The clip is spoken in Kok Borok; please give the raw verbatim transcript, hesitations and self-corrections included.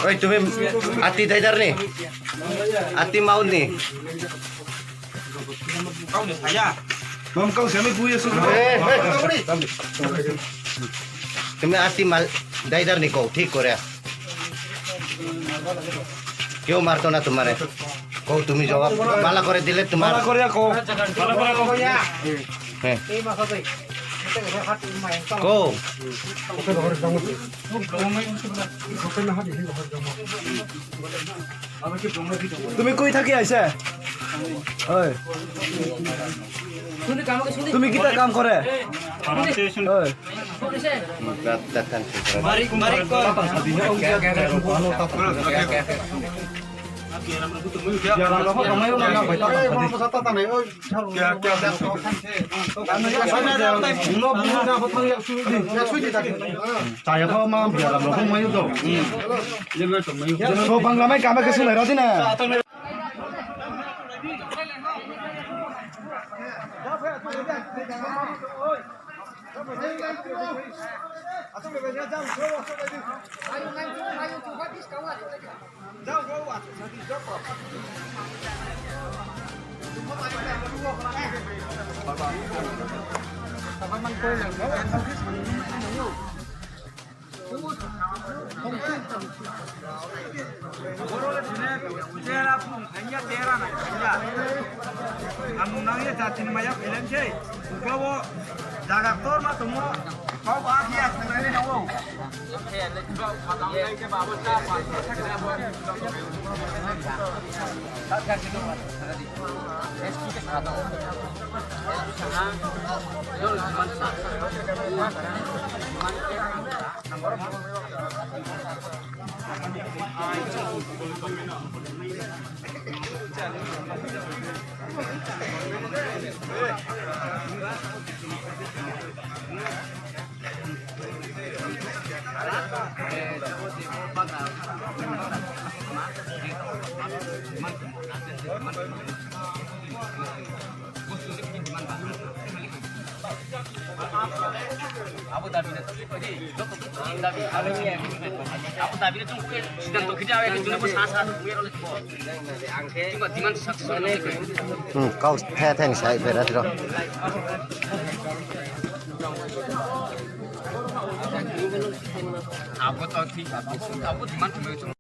Oi, tumi ati daidar ni? Ati maun ni? Mam kau sami buya su. Eh, eh. Tumi ati mal daidar ni kau, thik kore. Keu marto na tumare. Kau tumi jawab. Mala kore dile tumar. Mala kore kau. Mala kore kau. He. Ko. Tumi koi thaki aise? Oi. Tumi kita kam kore? Oi. Chaya kho ma biaram rok wngmai do. So bangla mai kama khe sunai rodi na. Tera phung thangya, tera nai thangya. Amung nangya jatini maya phailansai. Ukawo jaga torma tongo. Kau ba phiya thangnani nango. Abo dabi na tuli padi, joto tuli dabi, abo dabi na tungkhe siddhanto khiti awe, khiti junibo sa sa tungkhe role tungkhe. Tungkha demand success wane tungkhe. Hmm, kau the the ni sai bera tiro. Abo to thik, abo demand tungkhe.